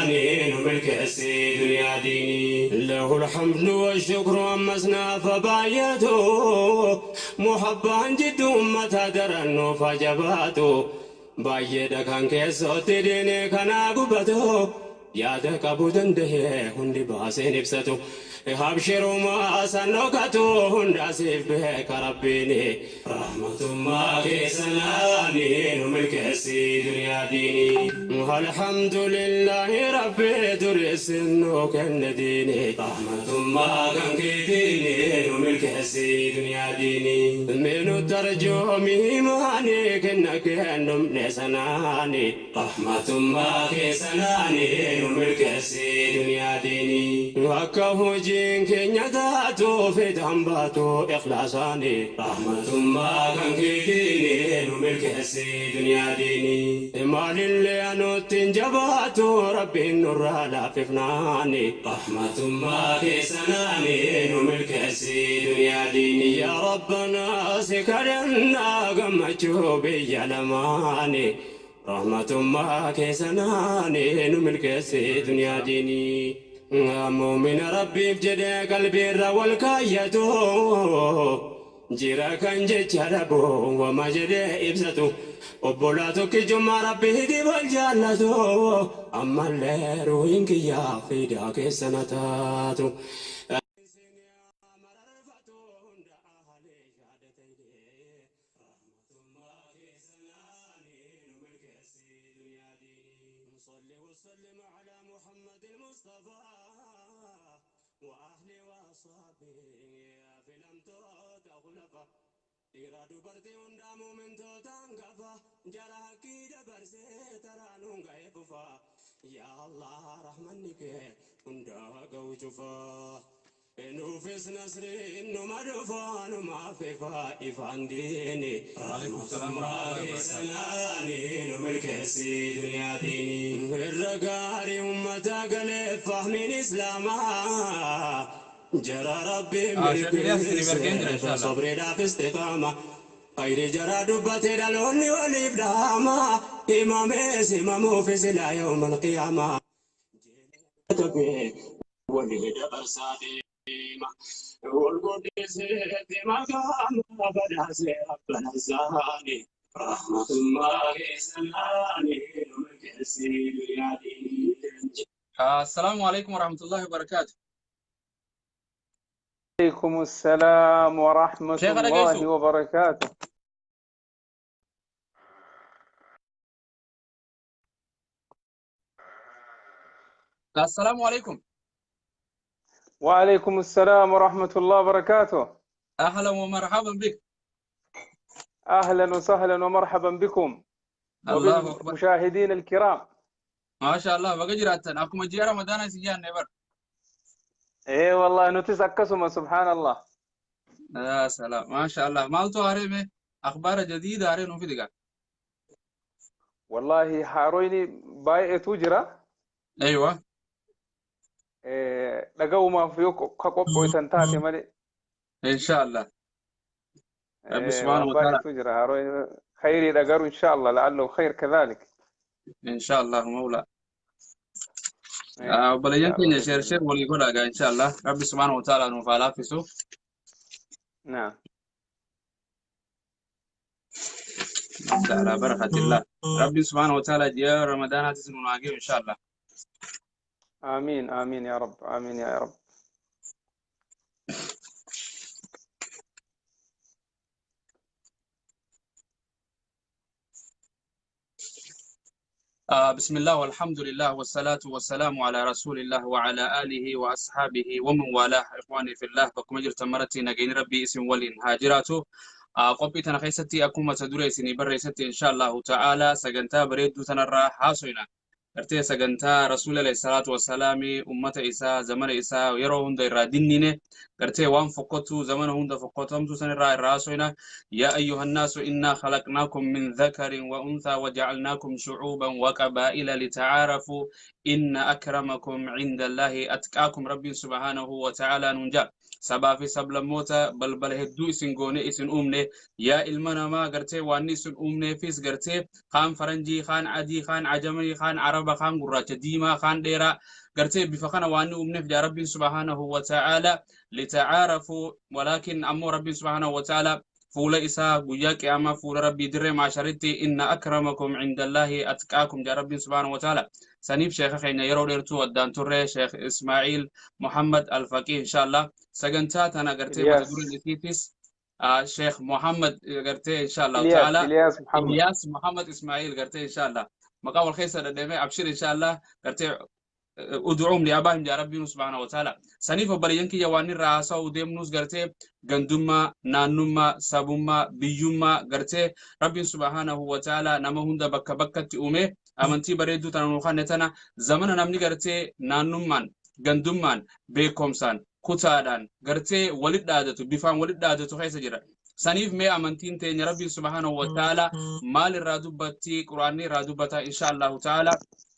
keessanaanii nu milkeessi duniyaa diinii. Lahul hamdu wa shukru ammas naafa baay'atu muhabbaan jidduu ummataa daran nuuf haa jabaatu. Baay'eedha kan keessootti diinii kanaa gubatu yaada qabu dandahee hundi baaseen ibsatu. Habshirumaa san dhokatu hundaa siif beeka rabbiini. Rahmatummaa keessanaani nu milkeessi duniyaa diini. Alhamdulillahi rabbi dureessin nu kenne diini. Rahmatummaa kan keetiini nu milkeessi duniyaa diini. Minu tarjoomi imaani kenna kennumne sanaani. Rahmatummaa keessanaani nu milkeessi duniyaa diini. Akka hojiin keenya taatu fedhan baatu ikhlaasaani. Rahmatummaa kan keetiini nu milkeessi duniyaa diini. Maalillee anutti hin jabaatu rabbiin nurraa laaffifnaani. Rahmatummaa keessanaani nu milkeessi duniyaa diini. Yaa Rabbanaa si kadhannaa gammachuu biyya lamaani. Rahmatummaa keessanaani nu milkeessi duniyaa diini. Muumina rabbiif jedhee qalbiirra wal kaayyatu jira kan jecha dhabu wama jedhee ibsatu obbolaa tokkichummaa rabbiitiif wal jaallatu ammallee ruuhin kiyyaa fiidaa keessa na taatu. Dhiiraa dubartii hundaa muumintootaan gafa jara haqqii dabarsee taraa nuun ga'ee fufa. Yaa Allah rahmanni kee hundaa ga'u cufa. Nuufis nasriin numa dhufa numaaf ifa ifaan diini. Waalaikum salaam Rahmatummaa warahmatullahi wabarakatuh. keessanaani nu milkeessi duniyaa diini. Irra gaarii ummata galee fahmiin islaamaa. Jara rabbiin Sheekh Ilyas isinii ergeen jira milkeesse inshallah. sabriidhaaf istiqaama. Khayri jara dubbate dhaloonni waliif dhaama. Himamees himamuufis ilaa yawmal qiyaamaa. Walii dabarsaa deema. Wal guddiseetti maqaama badhaasee rabbana zaani. Rahmatummaa keessanaani nu milkeessi duniyaa diini. Assalaamu alaikum warahmatullahi wabarakatuh. عليكم السلام ورحمة Sheekha الله dhageessu. وبركاته. Assalaamu alaikum. وعليكم السلام ورحمة الله وبركاته. Ahlan wa marhaban bik. أهلا وسهلا ومرحبا بكم Allahu akbar. وبالمشاهدين الكرام. Maasha Allah baga jiraattan. Akkuma ji'a Ramadaanaa isin jaanne bar. إيه والله نتسكسما سبحان الله. Ya salaam. Maasha Allah. Maaltu haaree mee? Akhbaara jadiida haaree nuu fidigaa. والله حارويني باي تجرا. Aywa. إيه لقوا ما في كقب تاتي مالي. Insha Allah. Rabbi إيه subhaanahu wa باي ta'ala. تجرا هارويني خيري لقروا إن شاء الله لعله خير كذلك. Insha Allah mawla. إيه إن Obboleeyyan شاء الله keenya بإذن sheer الله. sheer walii godhaagaa insha Allah. Rabbi subhaanahu wa ta'ala nuuf haa laaffisu. نعم. نبدأ على بركة الله. ربي سبحانه وتعالى ji'a Ramadaanaatis nu haa gahu insha Allah. آمين آمين يا رب آمين يا رب. بسم الله والحمد لله والصلاة والسلام على رسول الله وعلى آله وأصحابه ومن والاه. إخواني في الله بكم أجر مرتي نجين ربي اسم ولين هاجراته. qophii tana keessatti akkuma isa dura isinii barreessatti insha Allahu ta'ala sagantaa bareedduu tanarraa haasoyna. Gartee sagantaa Rasuula alayhi salaatu wassalaami ummata isaa zamana isaa yeroo hunda irraa dinnine Gartee waan fokkottuu zamana hunda fokkotamtu sanirraa irraa haasofna. Yaa ayyuha nnaasu innaa khalaqnaakum min dhakarin wa unthaa wa jacalnaakum shucuuban wa qabaa'ila litacaarafuu inna akramakum cinda allaahi atqaakum. Rabbiin subhaanahu wa ta'aalaa nuun jaa. Sabaa fi sablammoota balbala hedduu isin goone isin uumne yaa ilma namaa, gartee waan isin uumneefis gartee kaan faranjii, kaan adii, kaan ajamii, kaan araba, kaan gurraacha, diimaa, kaan dheeraa, gartee bifa kana waan uumneef jaa Rabbiin subhaanahu wa ta'aalaa litacaarafuu. Walaakin ammoo Rabbiin subhaanahu wa ta'aalaa fuula isaa guyyaa qiyaamaa fuula Rabbii dirree maasharitti inna akramakum cindallaahi atqaakum jaa Rabbiin subhaanahu wa ta'aalaa. Saniif sheeka keenya yeroo dheertuu addaan turre, Sheekh Ismaaciil Muhammad Alfaqii, inshallah sagantaa tana gartee mata dureen isiitis Sheekh Muhammad gartee inshallah ta'ala Ilyas Muhammad. Ilyas Muhammad Ismail gartee inshallah maqaa wal keessa dhadhame. Abshir, inshallah gartee ud'uum li abaahim jaa Rabbiin subhaanahu wa ta'ala. Saniif obboleeyyan kiyya, waan irraa haasa'uu deemnus gartee gandummaa, naannummaa, sabummaa, biyyummaa. Gartee Rabbiin subhaanahu wa ta'ala nama hunda bakka bakkatti uume, amantii bareedduu tana nuu kanne. Tana zamana namni gartee naannummaan, gandummaan, beekumsaan, kutaadhaan gartee walit dhaadatu, bifaan walit dhaadatu keessa jira. Saniif mee amantiin teenya Rabbiin subhaanahu wa ta'ala maal irraa dubbatti, Quraanni irraa dubbata, insha Allahu ta'ala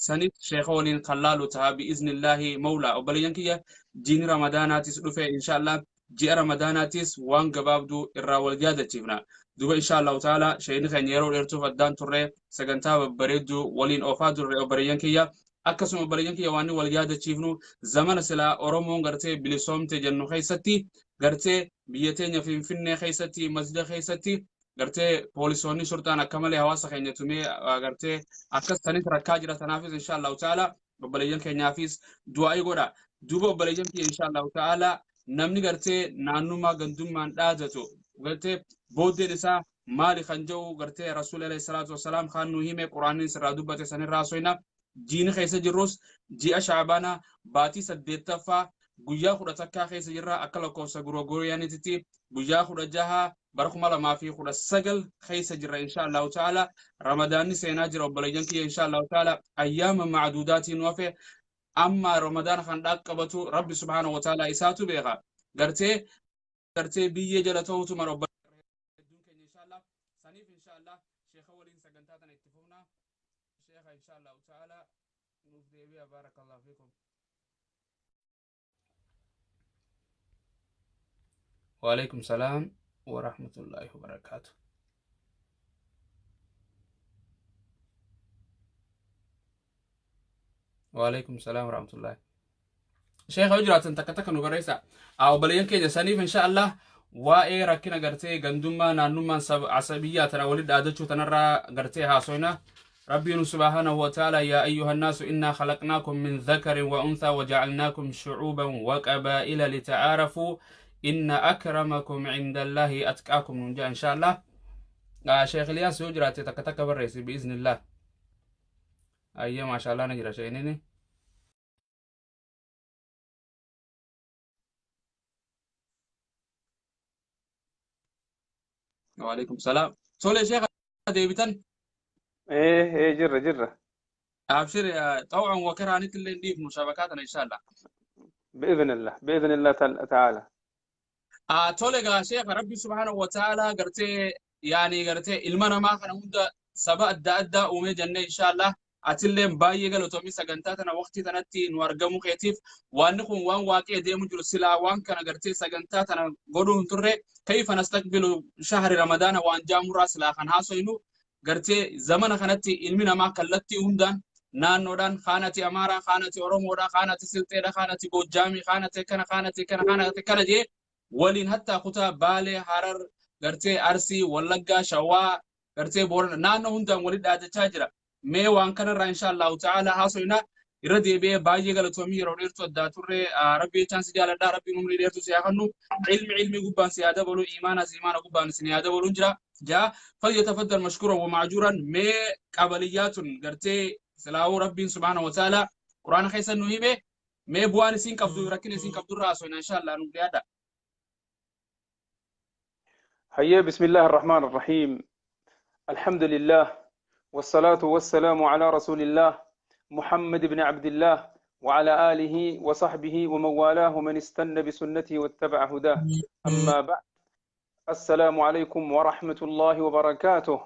saniif sheeka waliin kan laalu ta'a bi'iznillaahi mawlaa. Obboleeyyan kiyya, jiini Ramadaanaatis dhufe. Insha Allah ji'a Ramadaanaatis waan gabaabduu irraa wal yaadachiifna. Duba insha Allahu ta'ala sheekni keenya yeroo dheertuuf addaan turre, sagantaa babbareedduu waliin oofaa turre obboleeyyan kiyya. Akkasuma obboleeyyan kiyya, waan wal yaadachiifnu zamana silaa Oromoon gartee bilisoomte jennu keessatti, gartee biyya teenya Finfinnee keessatti, masjida keessatti gartee poolisoonni shurxaan akka malee hawaasa keenya tumee gartee akkas sanis rakkaa jira. Tanaafis insha Allahu ta'ala obboleeyyan keenyaafis du'aa'ii godha. Duuba obboleeyyan kiyya, insha Allahu ta'ala namni gartee naannummaa gandummaan dhaadatu gartee booddeen isaa maali kan jedhu gartee Rasuulli alayhi salaatu wasalaam kan nu hime, Quraanni sirraa dubbate sanirraa soyna. Jiini keessa jirrus ji'a Shaabaanaa baatii 8ffaa guyyaa 11 keessa jirra. Akka lakkoofsa Gregoriyaanitti guyyaa 16 bara 2019 keessa jirra. Insha Allahu ta'ala Ramadaanni seenaa jira obboleeyyan kiyya. Insha Allahu ta'ala ayyaama macduudaatiin nu hafe. Amma Ramadaan kan dhaqqabatu Rabbi subhaanahu wa ta'ala isaatu beeka. Gartee biyyee jala ta'utu mara hedduun keenya insha Allah. Saniif insha Allah sheeka waliin sagantaa tana itti fufna. Sheeka, insha Allahu ta'ala nuuf deebi'a. Baarakallahu fiikum. وعليكم السلام ورحمة الله وبركاته. وعليكم السلام ورحمة الله. Sheekh, yoo jiraatan takka takka nu barreessa. Obboleeyyan keenya, saniif insha Allah waa'ee rakkina gartee gandummaa, naannummaan, asabiyyaa tana walitti dhaadachuu tanarraa gartee haasoyna. Rabbiin subhaanahu wa ta'ala yaa ayyuha nnaasu innaa khalaqnaakum min dhakarin wa unthaa wa jacalnaakum shucuuban wa qabaa'ila lita'aarafuu inna akramakum cinda allaahi atqaakum nun jaa insha Allah. Sheekh Iliyaas, yoo jiraate takka takka barreessi biiznillah. Ayya, maasha Allah, na jira sheeknini. وعليكم السلام. Tole sheekh, deebitan. Ee, jirra jirra. Abshir, طوعا وكرها illee dhiifnu shabakaatana insha Allah. بإذن الله، بإذن الله تعالى. Tole gaa sheekh, Rabbi subhaanahu wa ta'ala gartee yaani gartee ilma namaa kana hunda saba adda addaa uumee jennee insha Allah. Atilleen baay'ee galatoomii sagantaa tana waqtii tanatti nu argamuu keetiif. Waanni kun waan waaqee deemu jiru, silaa waan kana gartee sagantaa tana godhuu hin turre. Kayfa nastaqbilu shahri Ramadaana waan jaamurraa silaa kan haasoynu. Gartee zamana kanatti ilmi namaa kallattii hundaan naannoodhaan kaanati Amaaraa, kaanati Oromoodha, kaanati Silxeedha, kaanati Goojjaamii, kaanati kana, kaanati kana, kaanati kana jee waliin hattaa kutaa Baalee, Harar, gartee Arsii, Wallaggaa, Shawaa, gartee Boorana, naannoo hundaan walitti dhaadachaa jira. Mee waan kanarraa insha Allahu ta'ala haasoyna. Irra deebi'ee baay'ee galatoomii, yeroo dheertuu addaa turre. Rabbi jechaan si jaaladha. Rabbiin umrii dheertuu si haa kennu, ilmi ilmi gubbaan si haa dabalu, iimaanas iimaana gubbaan si haa dabalu jira jaa. Falyatafaddal mashkuran wa ma'juuran. Mee qabaliyyaatun gartee silaawuu Rabbiin subhaanahu wa ta'ala Quraana keessa nu hime, mee bu'aan isiin qabdu, rakkina isiin qabdu irraa haasofna insha Allah. Nu dhiyaadha. هيا، بسم الله الرحمن الرحيم، الحمد لله والصلاة والسلام على رسول الله محمد بن عبد الله. وعلى آله وصحبه ومن والاه من استنى بسنته واتبع هداه. أما بعد، السلام عليكم ورحمة الله وبركاته.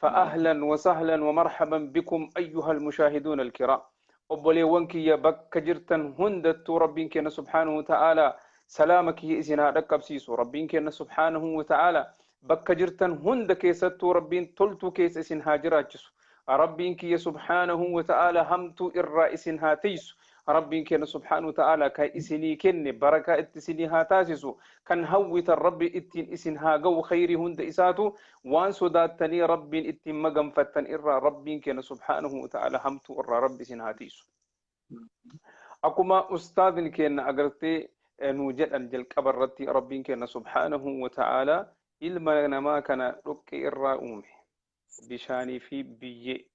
فأهلا وسهلا ومرحبا بكم أيها المشاهدون الكرام. Obboleewwan kiyya bakka jirtan hundattuu Rabbiin keenya subhaanahu wa ta'aalaa salaama kiyya isin haa dhaqqabsiisu. Rabbiin keenya subhaanahu wa ta'aalaa bakka jirtan hunda keessattuu Rabbiin toltuu keessa isin haa jiraachisu. Rabbiin kiyya subhaanahu wa ta'aalaa hamtuu irraa isin haa tiisu. Rabbiin keenya subhaanahu wa ta'aalaa kan isinii kenne barakaa itti isinii haa taasisu. Kan hawwitan Rabbi ittiin isin haa ga'u khayrii hunda isaatu. Waan sodaattanii Rabbiin ittiin maganfattan irraa Rabbiin keenya subhaanahu wa ta'aalaa hamtuu irraa Rabbi isin haa tiisu. Akkuma ustaadni keenya agartee nu jedhan jalqaba irratti, Rabbiin keenya subhaanahu wa ta'aalaa ilma namaa kana dhoqqee irraa uume, bishaanii fi biyyee.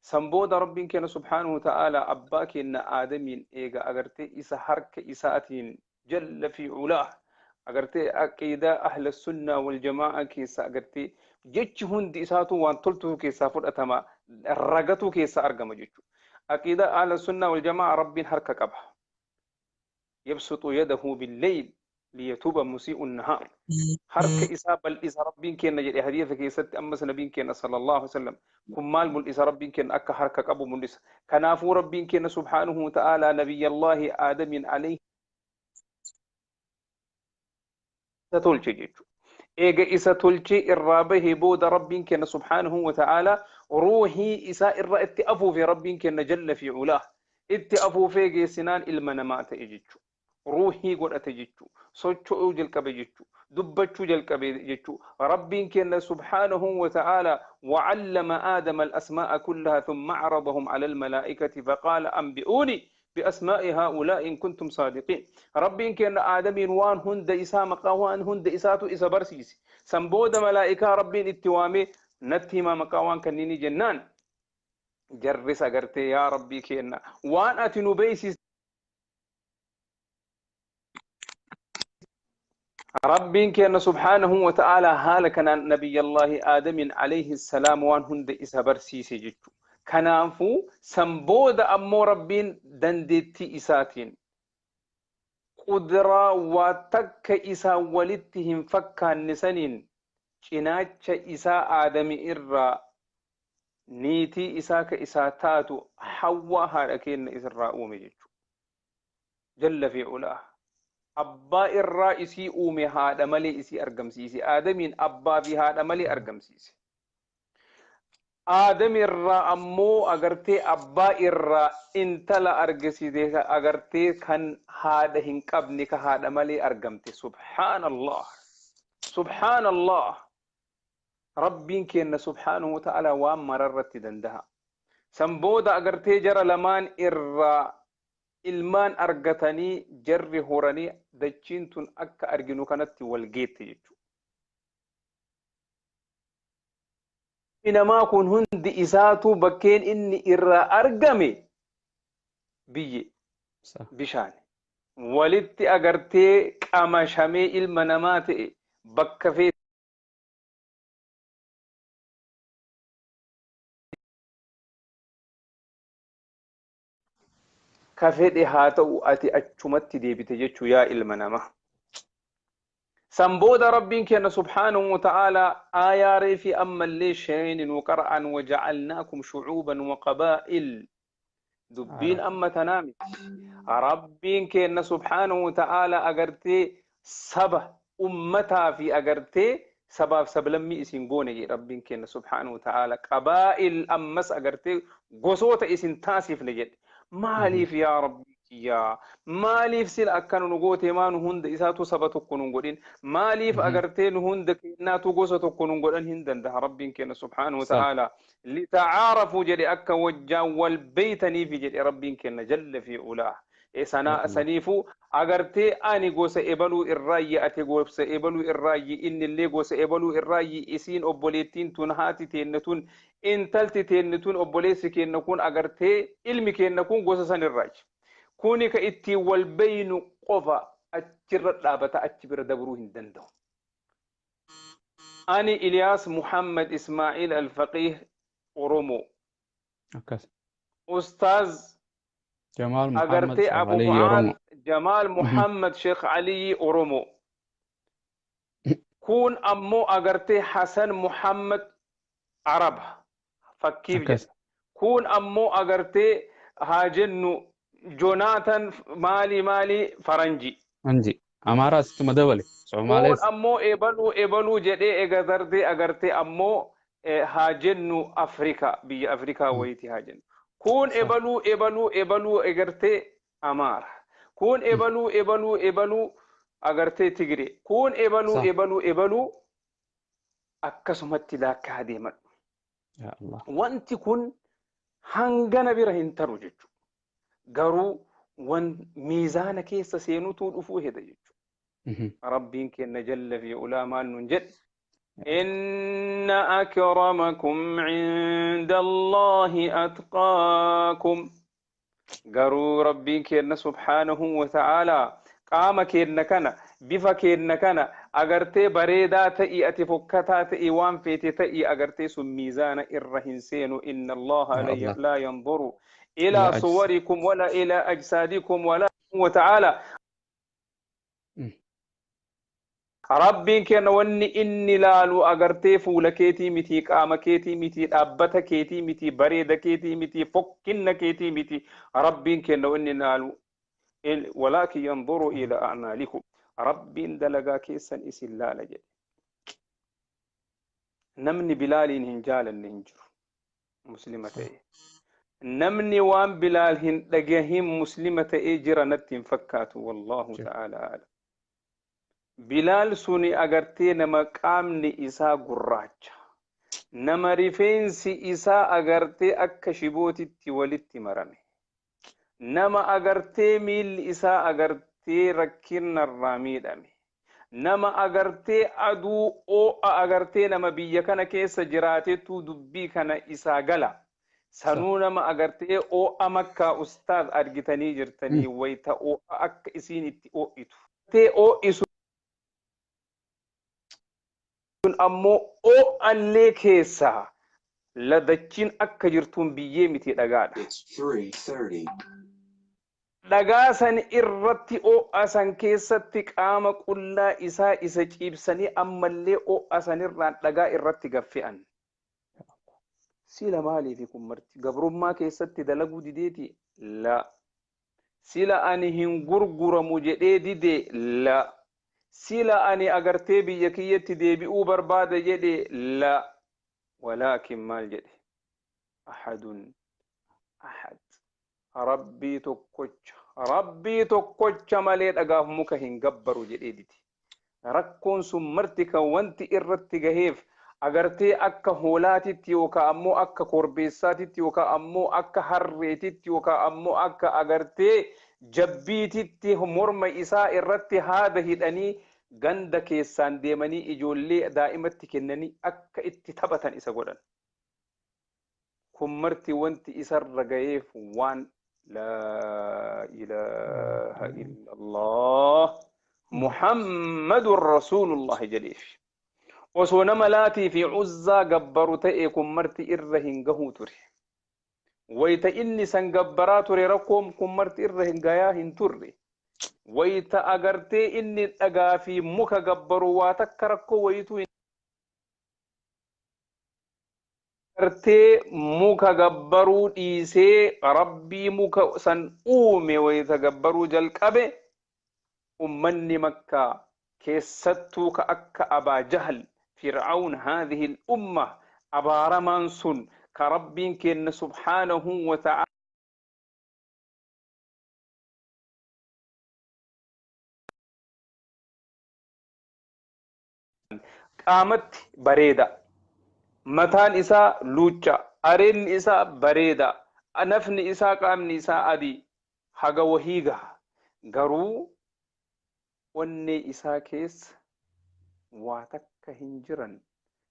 San booda Rabbiin keenya subhaanahu wa ta'aalaa abbaa keenya Aadamiin eega agartee isa harka isaatiin jalla fi culaa agartee aqiidaa ahla sunnaa wal jamaa'a keessa agartee jechi hundi isaatu waan toltuu keessaa fudhatama, ragatuu keessaa argama jechuudha. Aqiidaa ahla sunnaa wal jamaa'a Rabbiin harka qaba. Yabsuxu yadahu billeyl liyatuuba musii'u nahaar. Harka isaa bal'isa Rabbiin keenya jedhe hadiisa keessatti ammas nabiin keenya sallallahu alaihi wasallam. Kun maal mul'isa? Rabbiin keenya akka harka qabu mul'isa. Kanaafuu Rabbiin keenya subhaanahu wa ta'aalaa nabiyyallaahi Aadamiin alayhi isa tolche jechuudha. Eega isa tolchee irraa bahee booda Rabbiin keenya subhaanahu wa ta'aalaa ruuhii isaa irraa itti afuufe. Rabbiin keenya jalla fi culaa itti afuufee geessinaan ilma namaa ta'e jechuudha. Ruuhii godhate jechuudha. Socho'uu jalqabe jechuudha. Dubbachuu jalqabe jechuudha. Rabbiin keenya subhaanahu wa ta'aalaa وعلم آدم الأسماء كلها ثم عرضهم على الملائكة فقال أنبئوني بأسماء هؤلاء إن كنتم صادقين. Rabbiin keenya Aadamiin waan hunda isaa maqaa waan hunda isaatu isa barsiise. San booda malaa'ikaa Rabbiin itti waamee, natti himaa maqaa waan kanniini jennaan, jarris agartee yaa Rabbii keenya, waan ati nu beeksiste. Rabbiin keenya subhaanahu wa ta'aalaa haala kanaan nabiyyallaahi Aadamiin alayhi salaam waan hunda isa barsiise jechuudha. Kanaafuu san booda ammoo Rabbiin dandeettii isaatiin quduraa waa takka isaa walitti hin fakkaanne saniin cinaacha isaa Aadami irraa niitii isaa ka isaa taatu Hawwaa haadha keenya isirraa uume jechuudha. Jalla fi culaa. Abbaa irraa isii uume, haadha malee isii argamsiise. Aadamiin abbaa fi haadha malee argamsiise. Aadami irraa ammoo agartee abbaa irraa intala argisiise, agartee kan haadha hin qabne, ka haadha malee argamte. Subhaanallah. Subhaanallah. Rabbiin keenya subhaanahu wa ta'ala waan mararratti danda'a. San booda agartee jara lamaan irraa ilmaan argatanii, jarri horanii, dachiin tun akka arginu kanatti wal geette jechuudha. Namaa kun hundi isaatu bakkeen inni irraa argame biyye, bishaan walitti agartee qamashamee ilma namaa ta'e. Bakka ka fedhe haa ta'u, ati achumatti deebite jechuu yaa ilma namaa. San booda Rabbiin keenya subhaanahu wa ta'aalaa aayaaree fi ammallee shayni nu qara'an وجعلناكم شعوبا وقبائل. Dubbiin amma tanaa miti. Rabbiin keenya subhaanahu wa ta'aalaa agartee saba ummataa fi agartee sabaaf sablammii isin goone jedhe Rabbiin keenya subhaanahu wa ta'aalaa. Qabaa'il ammas agartee gosoota isin taasifne jedhe. Maaliif yaa Rabbii kiyyaa? Maaliif sila akkana nu goote? Maa nu hunda isaatu saba tokko nu godhin? Maaliif agartee nu hunda keenyaatu gosa tokko nu godhan? Hin danda'a Rabbiin keenya subhaanahu wa ta'aalaa. لتعارفوا jedhe, akka wajjaan wal beeytaniif jedhe Rabbiin keenya jalla fi ulaa. Sana saniifuu agartee ani gosa ebaluu irraayyi, ati gosa ebaluu irraayyi, innillee gosa ebaluu irraayyi, isiin obboleettiin tun, haati teenne tun, intalti teenne tun, obboleessi keenya kun, agartee ilmi keenya kun gosa san irraayi. Kuni ka ittiin wal beeynu qofa achirra dhaabata, achi bira dabruu hin danda'u. Ani Iliyaas Muhammad Ismaa'il Alfaqiih Oromoo. Akkas. Ustaaz. Jamaal Muhammad agartee Sheekh Abu Aliyyi Mu'aaz Oromoo. Jamaal Muhammad Sheekh Aliyyi Oromoo. Kun ammoo agartee Hasan Muhammad Araba fakkiif Akkas. jedha. Kun ammoo agartee haa jennu Jonathan maalii maalii Faranji. Anji. Amaaraas ittuma dabale. Kun Somaalees. ammoo ebaluu ebaluu jedhee egaa agartee ammoo haa jennu Afrikaa, biyya Afrikaa wayitii haa jennu. Kun ebaluu ebaluu ebaluu agartee Amaara. Kun ebaluu ebaluu ebaluu agartee Tigree. Kun ebaluu ebaluu ebaluu akkasumatti laakkaa deeman. Yaa Allah. Wanti kun hangana bira hin taru jechuudha. Garuu wan miizaana keessa seenutu dhufuu heda jechuudha. Rabbiin kenna jalla fi ulaa maal nun jedhe: "Inna akramakum cinda Allahi atqaakum." Garuu Rabbiin kenna subhaanahu wa ta'aalaa qaama kenna kana, bifa kenna kana, agartee bareedaa ta'ii, ati fokkataa ta'ii, waan feete ta'ii, agartee sun miizaana irra hin seenu. Inna Allaha Ya Allah. laa yanzuru Ila ilaa ajs. suwarikum wala ilaa ajsaadikum wala wa ta'aalaa. Rabbiin kenna wanni inni laalu agartee fuula keetii miti, qaama keetii miti, dhaabbata keetii miti, bareeda keetii miti, fokkinna keetii miti. Rabbiin kenna wanni laalu walaakin yanzuru ila a'maalikum. Rabbiin dalagaa keessan isin laala jedhe. Namni Bilaaliin hin jaalanne hin jiru muslima ta'e. Namni waan Bilaal hin dhagahin muslima ta'ee jira natti hin fakkaatu. Wallaahu Jiru. ta'ala a'lam. Bilaal suni agartee nama qaamni isaa gurraacha. Nama rifeensi isaa agartee akka shibootitti walitti marame. Nama agartee miilli isaa agartee rakkinarraa miidhame. Nama agartee aduu oo'a agartee nama biyya kana keessa jiraatetu dubbii kana isaa gala. Sanuu nama agartee oo'a Makkaa ustaaz argitanii jirtanii wayita oo'a akka isiin itti oo'itu. Agartee oo'i sun ammoo oo'allee keessaa ladachiin akka jirtuun biyyee miti, dhagaadha. It's 3:30. Dhagaa san irratti oo'a san keessatti qaama qullaa isaa isa ciibsanii ammallee oo'a sanirraan dhagaa irratti gaffe'an. Sila maaliifi kun marti? Gabrummaa keessatti dalaguu dideeti? La. Sila ani hin gurguramu jedhee dide? La. Sila ani agartee biyya kiyyatti deebi'uu barbaada jedhe? La. Walaakin maal jedhe? Ahadun ahad. Rabbii tokkocha. Rabbii tokkocha malee dhagaaf muka hin gabbaru jedhee dide. Rakkoon sun marti kan wanti irratti gaheef agartee akka hoolaatitti yookaan ammoo akka korbeessaatitti yookaan ammoo akka harreetitti yookaan ammoo akka agartee jabbiititti morma isaa irratti haada hidhanii ganda keessaan deemanii ijoollee daa'imatti kennanii akka itti taphatan isa godhan. Kun marti wanti isarra gaheef waan laa ilaaha illallah Muhammadun Rasuulullah jedheef. Osoo nama Laatii fi Uzzaa gabbaru ta'e kun marti irra hin gahuu ture. Wayita inni san gabbaraa ture rakkoon kun marti irra hin gayaa hin turre. Wayita agartee inni dhagaa fi muka gabbaru waa takka rakkoo wayituu hin agartee muka gabbaruu dhiisee Rabbii muka san uume wayita gabbaruu jalqabe, ummanni Makkaa keessattuu ka akka Abaa Jahal, Fir'aun haadhihi al-umma abaaramaan sun, ka Rabbiin kenna subhaanahu wa ta'ala qaamatti bareeda, mataan isaa luucca, areenni isaa bareeda, nafni isaa qaamni isaa adii haga wahii gaha, garuu onnee isaa keessa waa takka hin jiran.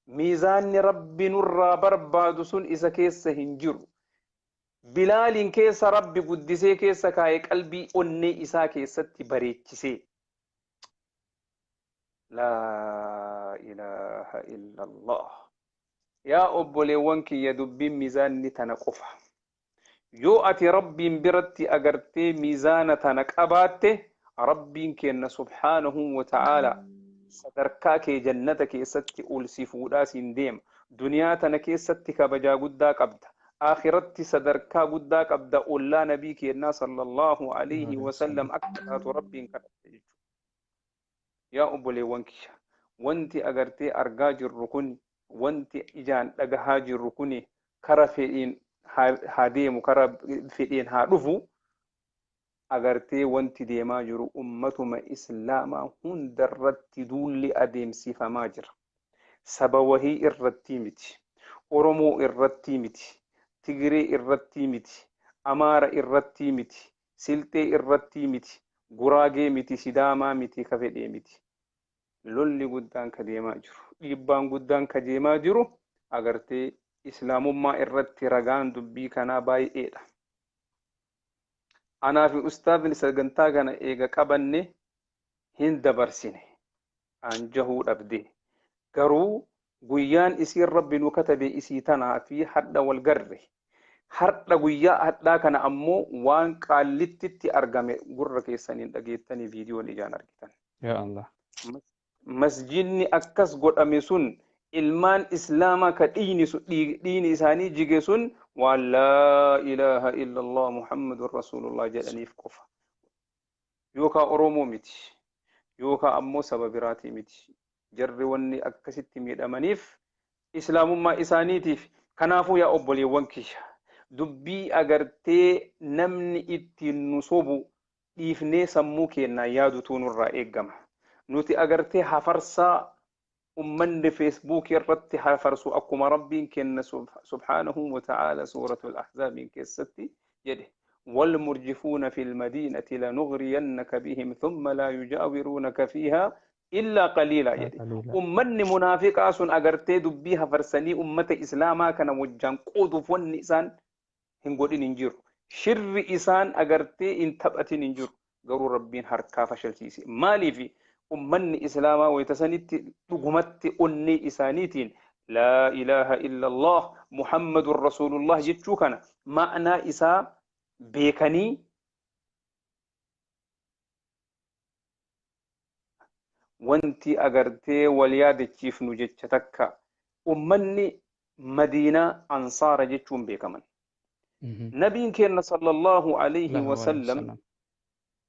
Miizaanni Rabbi nurraa barbaadu sun isa keessa hin jiru. Bilaaliin keessa Rabbi guddisee keessa kaa'e, qalbii onnee isaa keessatti bareechisee. Laa ilaaha illallah. Yaa obboleewwan kiyya, dubbiin miizaanni tana qofa. Yoo ati Rabbiin biratti agartee miizaana tana qabaatte, Rabbiin kenna subhaanahu wa ta'aala sadarkaa kee jannata keessatti ol si fuudhaa siin deema. Duniyaa tana keessatti kabajaa guddaa qabda. Akhiratti sadarkaa guddaa qabda. Ollaa nabii kennaa sallallahu alayhi wasallam akka taatu Rabbiin kadhatte jechuudha. Yaa obboleewwan kiyya, wanti agartee argaa jirru kun, wanti ijaan dhagahaa jirru kun, kara fedhiin haa deemu, kara fedhiin haa dhufu, agartee wanti deemaa jiru ummatuma islaamaa hundarratti duulli adeemsifamaa jira. Saba wahii irratti miti, Oromoo irratti miti, Tigiree irratti miti, Amaara irratti miti, Silxee irratti miti, Guraagee miti, Sidaamaa miti, ka fedhee miti. Lolli guddaan ka deemaa jiru, dhiibbaan guddaan ka deemaa jiru agartee islaamummaa irratti. Ragaan dubbii kanaa baay'eedha. Anaa fi ustaazni sagantaa kana eega qabanne hin dabarsine anjahuu dhabde. Garuu guyyaan isiin Rabbi nu katabe isii tanaa fi hadha wal garre. Hardha, guyyaa hadhaa kana ammoo waan Qaallittitti argame gurra keessaniin dhageettanii, viidiyoon ijaan argitan. Yaa Allah. Masjidni akkas godhame sun, ilmaan islaamaa ka dhiigni isaanii jige sun waan laa ilaaha illallah Muhammadun rasuulullah jedhaniif qofa. Yookaan Oromoo miti, yookaan ammoo saba biraatii miti. Jarri wanni akkasitti miidhamaniif islaamummaa isaaniitiif. Kanaafuu yaa obboleewwan kiyya, dubbii agartee namni ittiin nu sobu dhiifnee sammuu keenyaan yaadutu nurraa eeggama. Nuti agartee hafarsaa ummanni Feesbuukii irratti hafarsu, akkuma Rabbiin kenna subhaanahu wa ta'aala suuratul Ahzaabiin keessatti jedhe: والمرجفون في المدينة لنغرينك بهم ثم لا يجاورونك فيها إلا قليلا jedhe. Ummanni munaafiqaa sun agartee dubbii hafarsanii ummata islaamaa kana wajjaan qooduuf wanni isaan hin godhin hin jiru. Shirri isaan agartee hin taphatin hin jiru. Garuu Rabbiin harkaa fashalsiise. Maaliif? Ummanni islaamaa wayita sanitti dhugumatti onnee isaaniitiin laa ilaaha illallah Muhammadun rasuulullah jechuu kana ma'naa isaa beekanii wanti agartee wal yaadachiifnu jecha takka, ummanni Madiinaa ansaara jechuun beekaman. Nabiin keenya sallallahu alayhi wasallam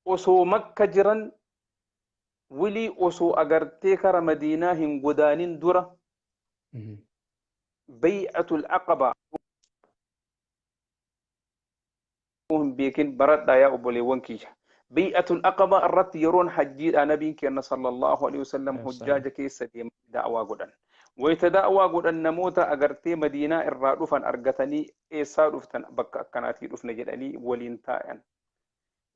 osoo Makka jiran, wilii osoo agartee kara Madiinaa hin godaanin dura, bay'atul aqaba hin beekin baradhaa yaa obboleewwan kiyya. Bay'atul aqaba irratti yeroon hajjiidha nabiin keenya sallallahu alayhi wasallam hojjaaja keessa deemanii da'waa godhan. Wayita da'waa godhan namoota agartee Madiinaa irraa dhufan argatanii, eessaa dhuftan, bakka akkanaatii dhufne jedhanii waliin taa'an.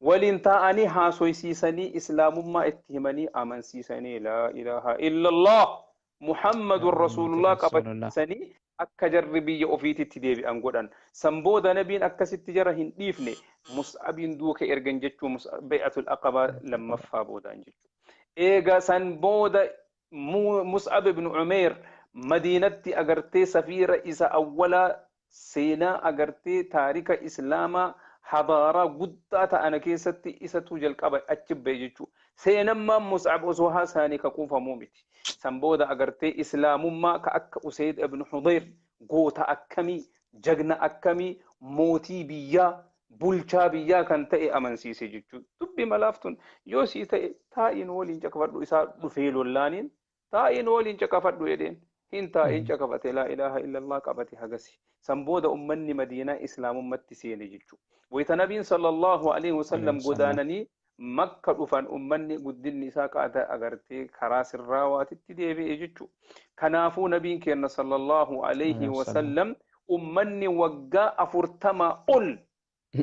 Waliin taa'anii haasoysiisanii, islaamummaa itti himanii, amansiisanii, laa ilaaha illallah Muhammadun rasuulullah qabachiisanii akka jarri biyya ofiititti deebi'an godhan. San booda nabiin akkasitti jara hin dhiifne, Mus'abiin duuka ergan jechuu, bay'atul aqabaa lammaffaa boodaan jechuudha. Eega san booda Mus'ab ibn Umeer Madiinatti agartee safiira isa awwalaa, seenaa agartee taarika islaamaa hadaaraa guddaa ta'ana keessatti isatu jalqaba achi ba'e jechuudha. Seenammaan Mus'ab osoo haasaanii ka kuufamuu miti. San booda agartee islaamummaa ka akka Usayd ibn Hudayr, goota akkamii, jagna akkamii, mootii biyyaa, bulchaa biyyaa kan ta'e amansiise jechuudha. Dubbi malaaftun yoo sii ta'e taa'iin waliin caqafadhu, isaa dhufee lollaaniin taa'iin waliin caqafadhu jedheen. Hin taa'in caqafate, laa ilaaha illallah qabate hagasi. San booda ummanni Madiinaa islaamummatti seene jechuudha. Wayita nabiin sallallahu alaihi wasallam godaananii Makka dhufan, ummanni guddinni isaa qaata agartee karaa sirraawaatitti deebi'e jechuudha. Kanaafuu nabiin keenya sallallahu alaihi wasallam ummanni waggaa 40 ol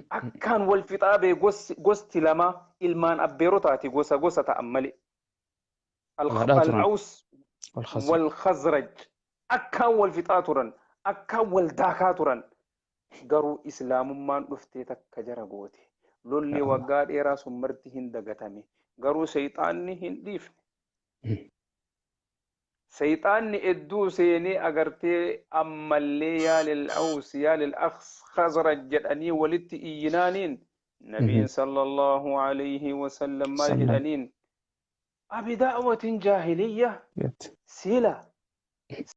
akkaan wal fixaa bee, gosti lama ilmaan abbeerotaati, gosa gosa ta'an malee. Al-Aws wal Khazraj akkaan wal fixaa turan, akkaan wal daakaa turan, garuu islaamummaan dhuftee takka jara goote. Lolli waggaa dheeraa sun marti hin dagatame, garuu seexaanni hin dhiifne. Shayxaanni hedduu seenee agartee ammallee yaa lil Aws yaa lil Khazraj jedhanii walitti iyyinaaniin nabiin sallallahu alayhi wasallam maal jedhaniin? Abi da'watin jaahiliyya sila.